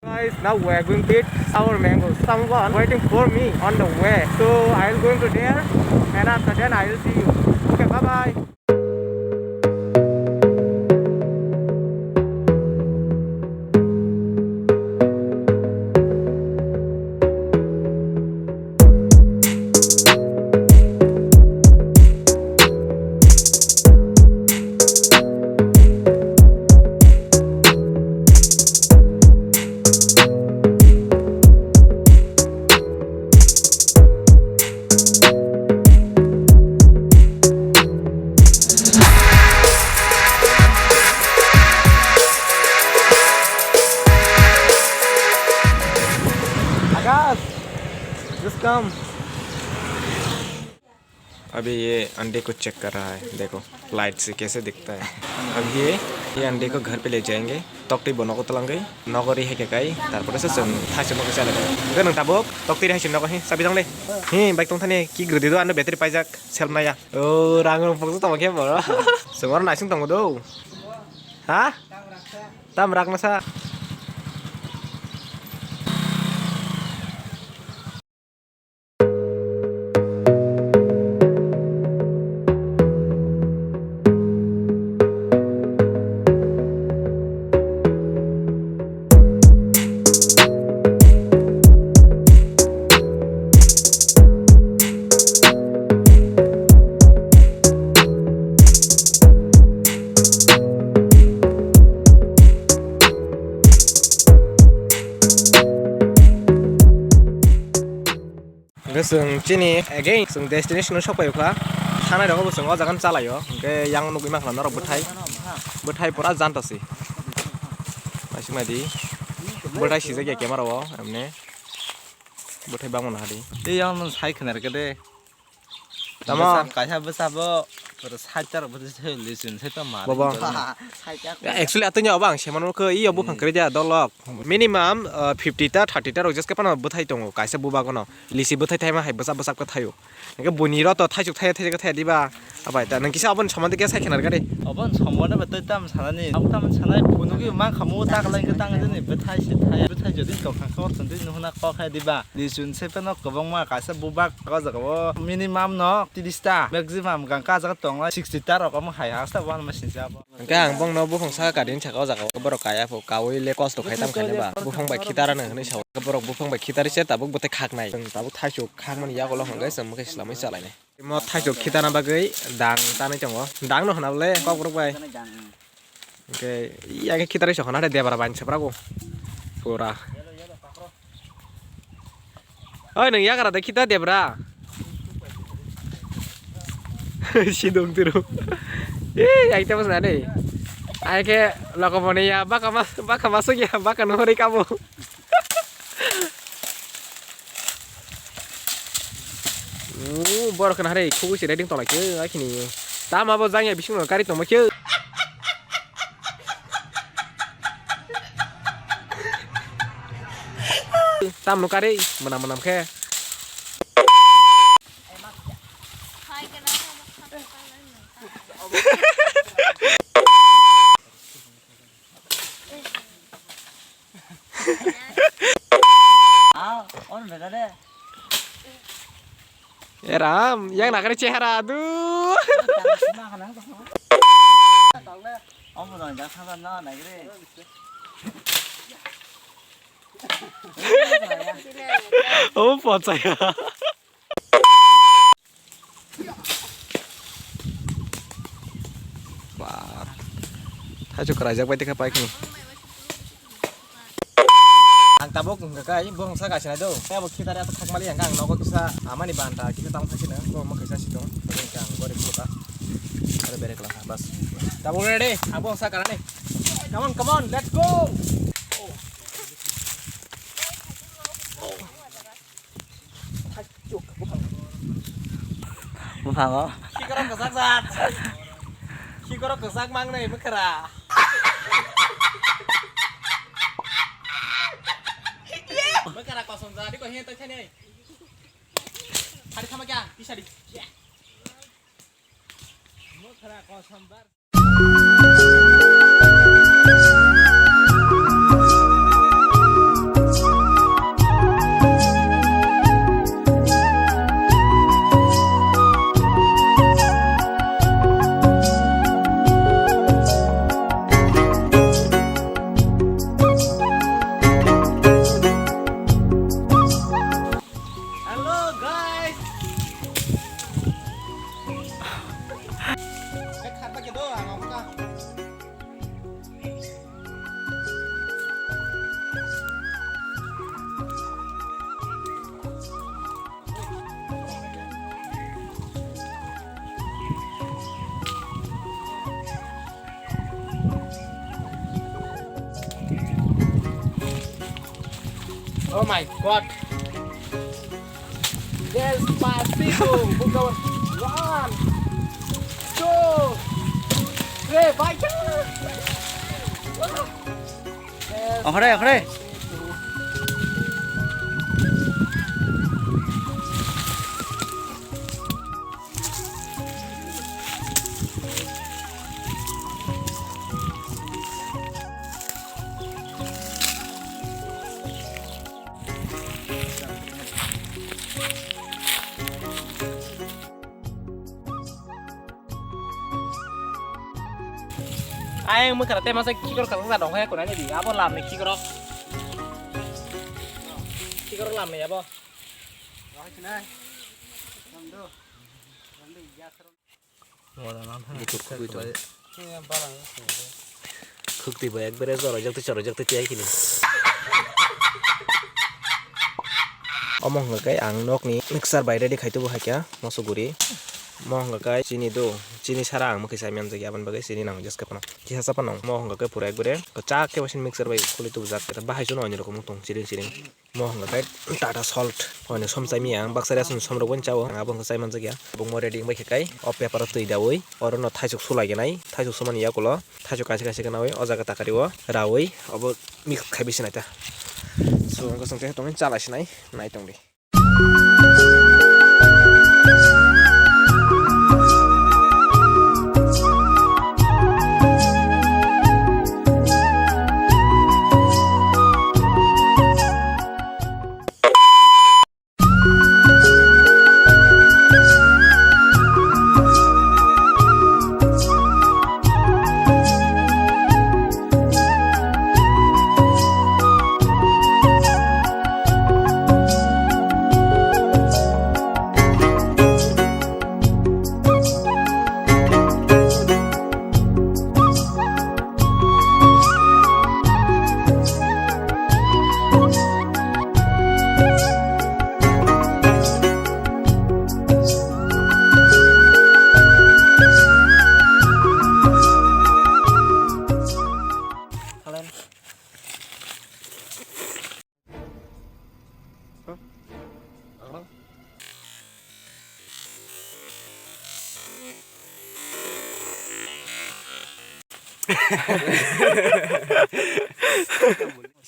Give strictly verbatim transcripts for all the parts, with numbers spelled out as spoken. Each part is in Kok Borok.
Guys, now we are going to eat sour mango. Someone waiting for me on the way. So I will going to there, and after that I will see you. Okay, bye bye. Akash, just come. अभी ये अंडे को चेक कर रहा है, देखो लाइट से कैसे दिखता है। अभी ये, ये अंडे को घर पे ले जाएंगे, तोकटी बनो को तलंगई, नौकरी है क्या काई, तारपरे से सुन, था सुन को चले गए। गन tabuk, तोकटी रहे सुन को ही, सभी जंगले। ही, बाइक तुम थाने की ग्रदी दो, अंडे बेहतरी पाई जाक, सेल्फ ना या। ओ, रांग रुपक तो तमके बोलो। सुमर नाइसिंग तंगो दो। हाँ? तम रखना सा। Hwnkhe chwng chini again chwng destination o sokpaiyo kha. Thangnai rogo bo chwng o jaga no chalaio. Hwnkhe yang nugwi mankha norok bwthai. Bwthai pura janta se. Naisik naidi. Bwthai sijak ya camera o emne. Bwthai bangma nahadi. Tei yang nwng sai khwna rwkhe de. Tamo? Bwsa, kaisa bwsa bo, pura side ta rok bwsa se lisun se to ma. Bobo. Side ta. Ya, actually, atwini obo ang semano khe, iyo buphang kwrwi dia, dolok. Minimum, uh, fifty ta, thirty ta rok jeske phano bwthai tongo, kaisa bubagono. Lisi bwthai thaima hai bwsa bwsa khe thaio. Hwnkhe buini ro to thaisuk thaya, thaisuk thaya diba? Abai ta, nwng kisa oboni somondo khe sai khena rwgadi. Oboni somondo bo tei tam sanani, tam tam sanai, phunugwi ma khamu ta kwlai khe tang jani, bwthai se thaya, bwthai jodi tongkha khe o tongdi nuhuna kok hai diba? Lisun se phano kwbangma kaisa bubak o jaga o minimum no tiris ta, maximum gangka jaga tongnai sixty ta rok omo hai hasta one machine se abo. Hwnkhe ang bongno buphang saka kadini saka o jaga o borok kaya pho kaui le kosto khai tam khaina ba buphang bai khitarano hinwi sao borok buphang bai khitari se tabuk bwtwi khaknai chwng tabuk thaisuk khakmani yagulo hwnkhe chwng mwkhai swlamwi chalainai. Imo thaisuk khitana bagwi dang tanwi tongo. Dang no hwna bole kokborok bai. Hwnkhe iya khe khitari se hwna de debra bai se brago. Pura. Oi nwng yagra de khita debra. Sidong tiro. Ei aita bwsna de. Ai khe lokoponi ya baka mas baka masuk ya baka no hori kabo. Uuu, borok khna hare, khugui se riding tonglaikhe, ai khini. Tamo bo jangya bisingno kari tongma khe. Tamno kari, mwnam mwnam khe. Ah, on beda de. Eram, yang nakari chehara, aduh. Om bodong jak sabar na nagre. Oh, pocaya. Ba. Thaisuk kwraijak bai tikha paikhe. Ang tabuk wngkha kai, bo wngsa kaisa nai do. Tei abo khitar ya khakmali ang, ang nogo kisa amani banta kisa tang thakina, bo mo kisa sitong. Bo wngkha ang bori khuka. Are bere kala bas. Tabuk ready, abo wngsa karani. Come on, come on, let's go. Buphango. Khikorok kwchak jak. Khikorok kwchak mangnai mwkhra. Mwkhra kosom ja, diko hiya twi thani. Hari thama kya? Tisari. Mwkhra kosom bar. Oh my God. Despacito. Buka one, two, three, bye. Okhre, okhre. Ayang mukha tei masa kikor kasa sa dong hai kunai di abo lam ni kikor. Kikor lam ni abo. Khukti bai ekbare chorojak tei chorojak tei tiyai kini. Omo hwnka khe ang nokni mixer bai ready khai tubu hai kha moso guri. Omo hwnka khe chini do, chini sara ang mukhe sai manjak ya, aboni bagwi chini nang just khe phano. Kisa sa phano omo hwnka khe pura ekbare kwchak khe bo chini mixer bai khulwi tubujak. Bahai chwng onni rokom wng tong chiring chiring. Mo hwnka khe Tata Salt. Hwnwi som chai manya ang baksa riyasong som rok bo chao, ang abo hwnka chai manjak ya. Bung mo ready wngbai khe kai o paper o twi daui oro no thaisuk sulai gwnai, thaisuk sumani yakulo thaisuk kaisa kaisa gwnai o jaga takari o raui obo mix khai bisi nai ta. So hwnka chwng tei tongwi chala sinai nai tong di.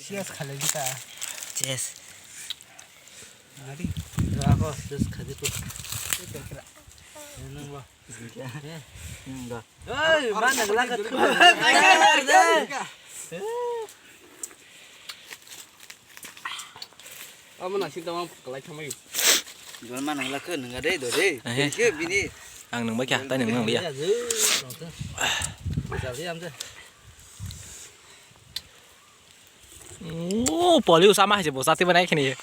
Cheers khalai di ta. Cheers. Nari. Ako cheers khadi ko. Nang ba. Nang ba. Oi, mana gelak tu. Amo nasib tama kalai thamai. Jual mana gelak ke nengga deh, do deh. Eh. Ke bini. Ang nengba kya, tai neng nang liya. Jadi amja. Oh, poli usama hai je bosa tiba nai khini.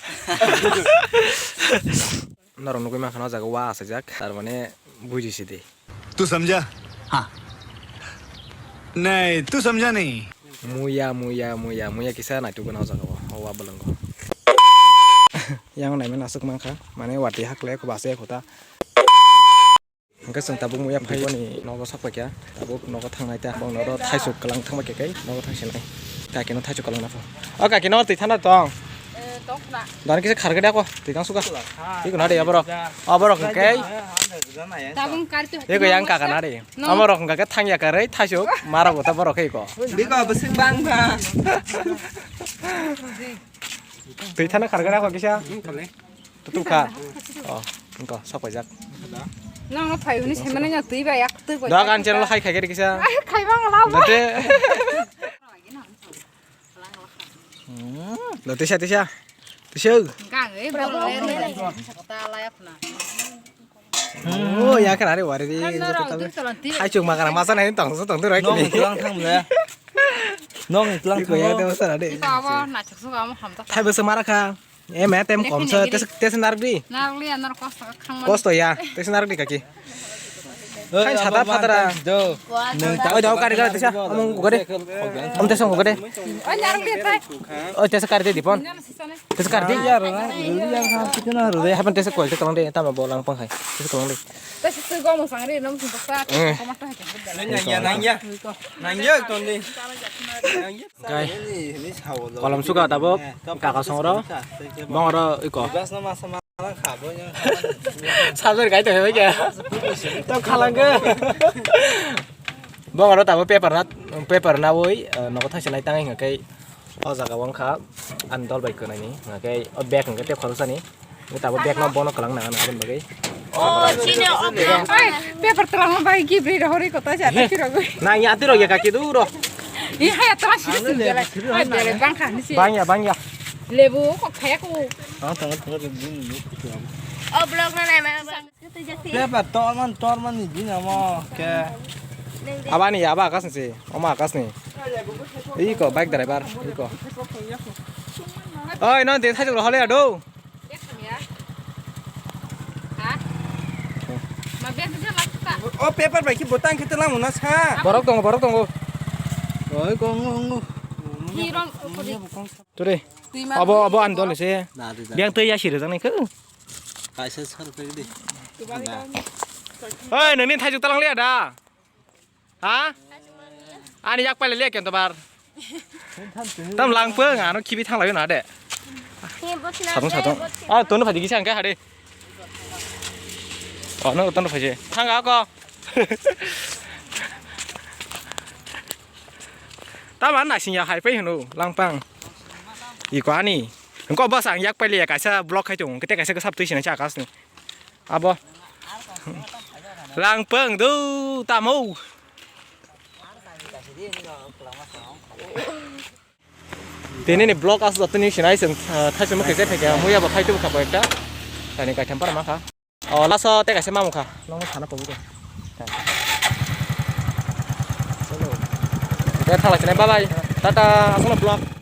Norok nugui mankha o jaga o wa achaijak, tar mane buji si de. तू समझा? हाँ। नहीं, तू समझा नहीं। Muya, muya, muya, muya kisa naituk gana o jaga o, o wa bwlwngo. Yang naimani aswk mankha, mane watwi hakle kho base kho ta. Hwnkhe chwng tabuk muya phai boni nogo sok paikha, tabuk nogo thangnai ta, bongni oro thaisuk kwlang thangbai khe kai nogo thangsinai. Kakino thaisuk kwlang na pho. O kakino twi thana tong. Eh, tongkhna. Dan kisa khargwi da ko, twi tang suka. Iko na de aborok. Aborok hwnkhe. Tabung kar tu. Iko yang kaka na de. No. Aborok hwnkhe thangya karwi thaisuk mara bo ta borok khe iko. Biko bwswk bang ba. Twi thana khargwi da ko kisa. Tutuk kha. Oh, wngkha, sok paijak. Nang no phai hwnwi sai mano, nang twi bai yak twi bai. Dok an channel khai khai kisa. Ai, khai bang lao. Date. Hmm, lo tisa tisa. Tisa. Gang, eh, bol le le. Sakta la yak na. Oh, ya kan are wari di. Kan no rong dur tolon ti. Hai chung makana masa nai tong so tong dur rai kini. Nong tulang thang le. Nong tulang thang. Ko ya de masa na de. Ito amo na chuk so amo ham ta. Thai bwsa mara kha. E, me tem kom sa, tes, tes narwk di. Narwk liya, narwk kosto kha khang man. Kosto ya, tes narwk di kaki. Hai sata phatara. Oi, dao kari kari tesa. Omong kukade. Om tesa kukade. Oi, tesa kari de dipon. Tesa kari de. Hapan tesa kual tesa kalang de. Tama bolang pang hai. Tesa kalang de. Tesa tu gomong sangri nom sing paksa. Eh. Nangya, nangya. Nangya, ton de. Kai. Kolom suka tabok. Kaka songro. Bongro iko. Sabjor kai tongwi khe. Tong khalangkhe. Bo oro tabuk paper na, paper nawi, eh, nogo thaisa nai tangwi hwnkhe o jaga o wngkha ani dol bai kwnaini hwnkhe o bag hwnkhe tei khoroksani. Tabuk bag no bono kwlang nang aboni bagwi. Oi, paper twlang bai gibri rohori kota jata kirogwi. Nang ya tiro ya kaki duro. Ih, hai atra siri siri belai. Hai belai bangkha ni si. Bangya, bangya. Lebu kok thaya ko. Ah, tang tang. O blog na nai ma. Beba torman torman ni din amo ke. Abani aba akas ni si. Oma akas ni. Iko bike driver iko. Oi, non de thajok rohole ado. O paper bai ki botang khe telang muna sa. Borok tongo, borok tongo. Oi, kongo, kongo. Ture. Abo, abo andol se. Biang tei ya sire jang ni khe. Kaisa sar pek di. Oi, nini thajok talang le da. Ha? Ani yak paile le ken tobar. Tam lang pung ano khibi thang layo na de. Satung satung. Ah, tonu phadi gisa angka hade. Oh, no tonu phadi. Thang ako. Tama na sing ya hai pai hunu langpang. Iko ani. Engko bas ang yak paile ya kaisa block khai tung. Kete kaisa kesap tui sini cha akas ni. Abo. Langpang du tamo. Tini ni block as jotoni sinai seng, ah, thaisimo khe se theke muya bo khai tu kha bo ekta. Tani kaitham para ma kha. O laso te kaisa mamu kha. Nong sana pobu ko. Te thala sinai bye bye. Tata asolo block.